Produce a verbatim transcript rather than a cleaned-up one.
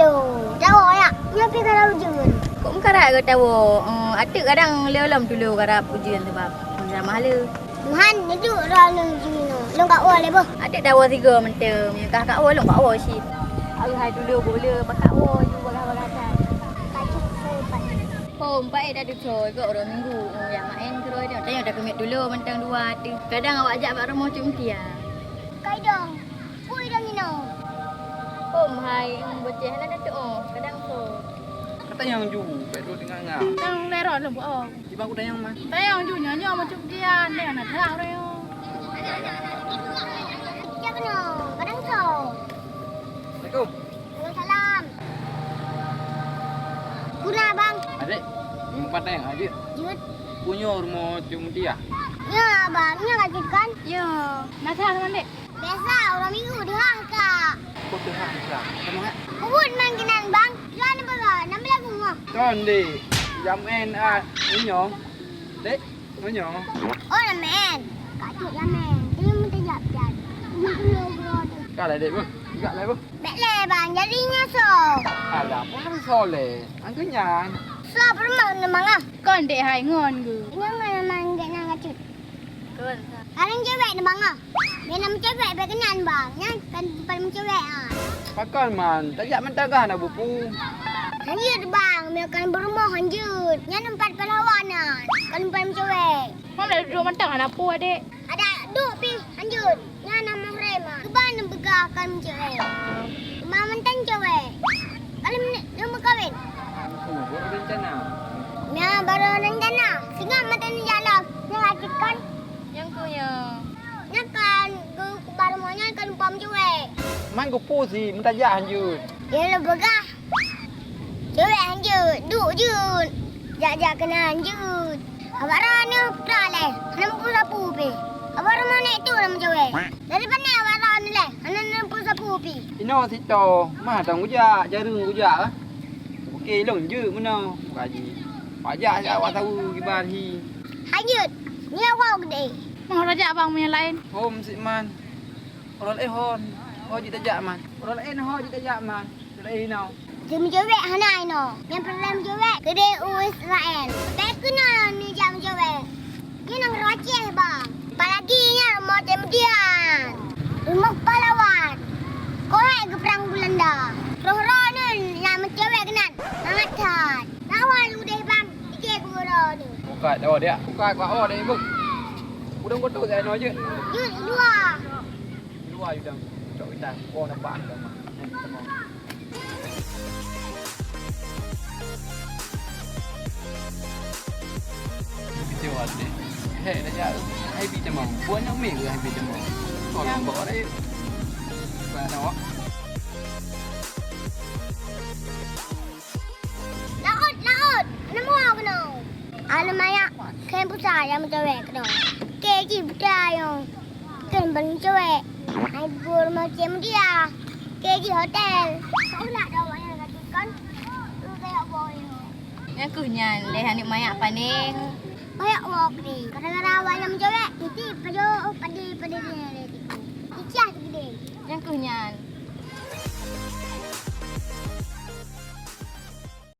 Lo, tawoe nyak. Nyoe pih karab ujeuen. Kok meukarat gata woe? Eh, ateueh kadang lé lom tulo karab ujeuen sabab meusalah mahle. Meuhan, neujok droeneuh ujeuen nyoe. Lôn kawoe lé boh. Ateueh tawoe sigoe mantong. Nyang kah kawoe lôn kawoe cit. Hai tulo boh le, bak kawoe ju bagah-bagah that. Ka jeuet soe pat. Hom, paét tateusoe, keu uroe Minggu. Oh, jak maén keudroe nyoe. Tanyoe takeumiet tulo mantong dua ateueh. Kadang awak jak bak rumoh Cik Mutia. Kai dong. Pui dong inoe. Hom hai, boceh hana tatuoh, kadang soe. Ka tanyong ju, bèk duek teungoh-ngoh. Tanyong lé droe lôn beuo. Kiban kutanyong mah. Tanyong ju nyoe, nyoe macam kian, deh hana that ureueng nyoe. Cak nyoe, kadang soe. Assalamualaikum. Waalaikumsalam. Peue na, Bang? Adék, meupat tanyong jeuet. Jeuet. Peue nyoe rumoh Cik Mutia? Nyoe, Bang. Nyoe ka jeuet kan? Yo. Na that, Bang, dek? Biasa, uroe Minggu teuhah ka. Oh, teuhah ka. Sama, eh? Ubit man keunan, Bang. Jual ni peugah, enam belas bunga. Kon, Dek. Jam N A. Nyoe. Dek, nyoe. Oh, lamen. Ka cut lamen. Dia minta jap jan. Ini dulu, bro. Ka lah, Dek, beuh. Gak lah, beuh. Bèk lé, Bang. Jadi nyoe soe? Alah, peue soe lé? Angkeu nyan. Soe peurumoh ngon Bang ah? Kon, Dek, hai ngon geuh. Nyoe ngon Bang, Dek, nyan ka cut. Kon. Karang cewek ni, Bang ah. Bila meucewek bèk keunan, Bang. Nyan kan tempat meucewek ah. Pakon man, tajak mantong gah na buku. Hanjeuet, Bang, meunyoe kan beurumoh hanjeuet. Nyan tempat peulawan nyan, kan tempat meucewek. Hana duek mantong hana peue, Dek. Adak duek pih hanjeuet. Nyan na muhrim ah. Kiban neupeugah kan meucewek. Teuma mantong cewek. Kalau lôn meukawen. Baru rencana. Nyan baru rencana. Singoh mantong jalan. Nyan hati kan. Nyang keu nyoe. Nyan kan, geu-, baru mo nyan kan pom cuwèk. Man geupeue si meutajak hanjeuet. Ya lôn peugah. Cuwèk hanjeuet, duek jeuet. Jak-jak keunan hanjeuet. Awak droeneuh putra lé, hana meupeue sapeue pih. Awak rumoh nèk tu lam cuwèk. Dari pane awak droeneuh lé, hana meupeue sapeue pih. Inoe sitoe, mah tang ujak, jareueng ujak. Oke, lôn jeuet meunoe. Bukaji. Pajak jak awak saweue kiban hi. Hanjeuet, nyoe woe geude. Moh rajak bang meunyo laén. Hom sit man. Uroe laén hon. Ho jeuet tajak man. Uroe laén ho jeuet tajak man. Uroe laén inoe. Jeuet meucewek hana inoe. Nyang peureulèe meucewek keudéh u Israel. Bèk keunoe neujak meucewek. Nyoe nanggroe Aceh bang. Apalagi nyan rumoh Aceh Mudian. Rumoh pahlawan. Koh hai geuprang Belanda. Roh-roh nyan nyang meucewek keunan. Mangat that. Lawan udeh bang. Ike guro tu. Buka dah dia. Buka kau oh dia bang. Udang kotor saya no je. Jut dua. Dua udang. Cok kita. Oh nampak ada mah. Kecewa deh. Hei, dah jauh. Hai bi cemang. Buat nak mie ke hai bi cemang? Tolong bawa deh. Buat nak awak. Laôt, laôt! Neumua keunoe! Aleumayak kheun pusat nyang meucewek keunoe. Keu jih buta nyoe. Kheun ban meucewek. Hai bur macam dia. Keu jih hotel. Kaulah dah awak nyang ka tukon. Keu kayak boy nyoe. Nyang keuh nyan, lé aneuk mayak panéh. Kayak boh panéh. Gara-gara awak nyang meucewek, titi pajoh, oh, padé, padé dia nyang lé tiku. Icah teugeudeng. Nyang keuh nyan.